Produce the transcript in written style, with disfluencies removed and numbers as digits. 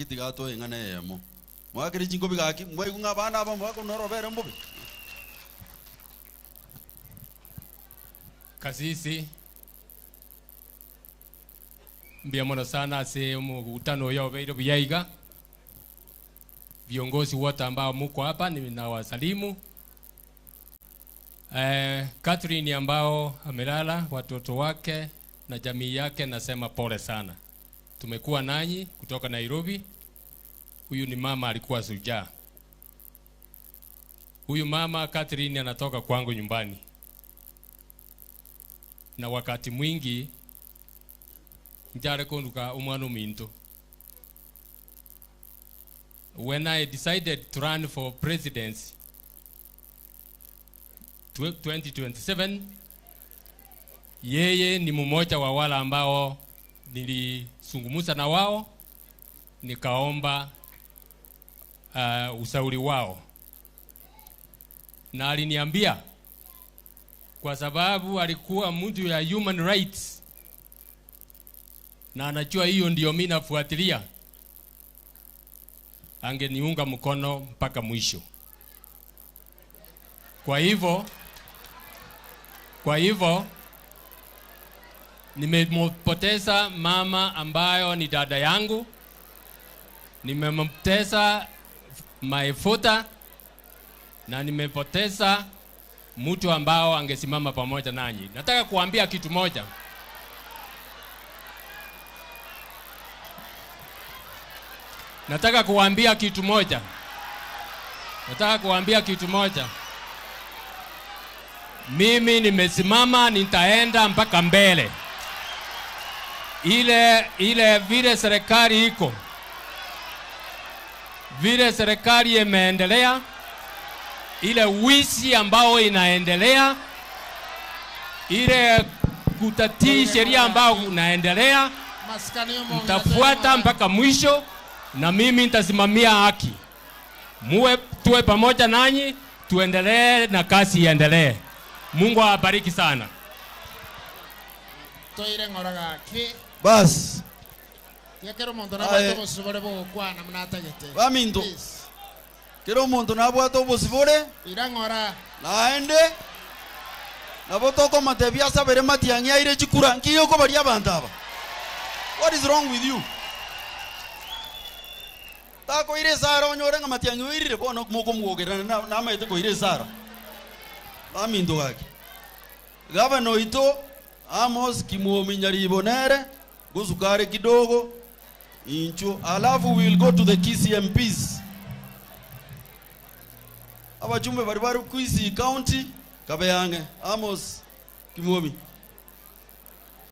Tiga atoe eng'ana eyemo. Mwakere chinkobi gaki, mwaigwa ng'a abana aba mbakonora obere mbobe. Kasisi, mbuya mono sana ase omogutano oyo obeire buya iga. Viongozi wote ambao muko hapa ninawasalimu. Catherine ambao amelala, watoto wake na jamii yake, nasema pole sana. Tumekuwa nanyi kutoka Nairobi. Huyu ni mama alikuwa shujaa. Huyu mama Catherine anatoka kwangu nyumbani. Na wakati mwingi njare konduka umwana ominto. When I decided to run for presidency 2027, yeye ni mmoja wa wale ambao nilizungumza na wao, nikaomba ushauri wao. Na aliniambia kwa sababu alikuwa mtu ya human rights na anajua hiyo ndio mimi nafuatilia, angeniunga mkono mpaka mwisho. Kwa hivyo nimempoteza mama ambayo ni dada yangu, nimempoteza my father, na nimepoteza mtu ambao angesimama pamoja nanyi. Nataka kuambia kitu moja. Nataka kuambia kitu moja. Nataka kuambia kitu moja. Mimi nimesimama, nitaenda mpaka mbele. Ile vile serikali iko, vile serikali imeendelea, ile wizi ambao inaendelea, ile kutatii sheria ambao unaendelea, nitafuata mpaka mwisho, na mimi nitasimamia haki. Tuwe pamoja nanyi, tuendelee na kazi iendelee. Mungu awabariki sana. Toire ng'oraga ki. Bas. Kero omonto nabwate obosibore bogokwana buna atagete. Baminto. Kero omonto nabwate obosibore. Ira ng'ora. Naende nabo tokomatebia asabere matiang'i aire chikura nkiyo kobaria abanto aba. What is wrong with you? Takoire esara onyore ng'a matiang'i oirire bono mokomwogerana namaete koira esara. Baminto gaki. Gavana oito Amos Kimwomi Nyaribo nere gusukare kidogo inchu, alafu we will go to the Kisii MPs. Abachumbe bari bari Kisii County kabeyange Amos Kimwomi.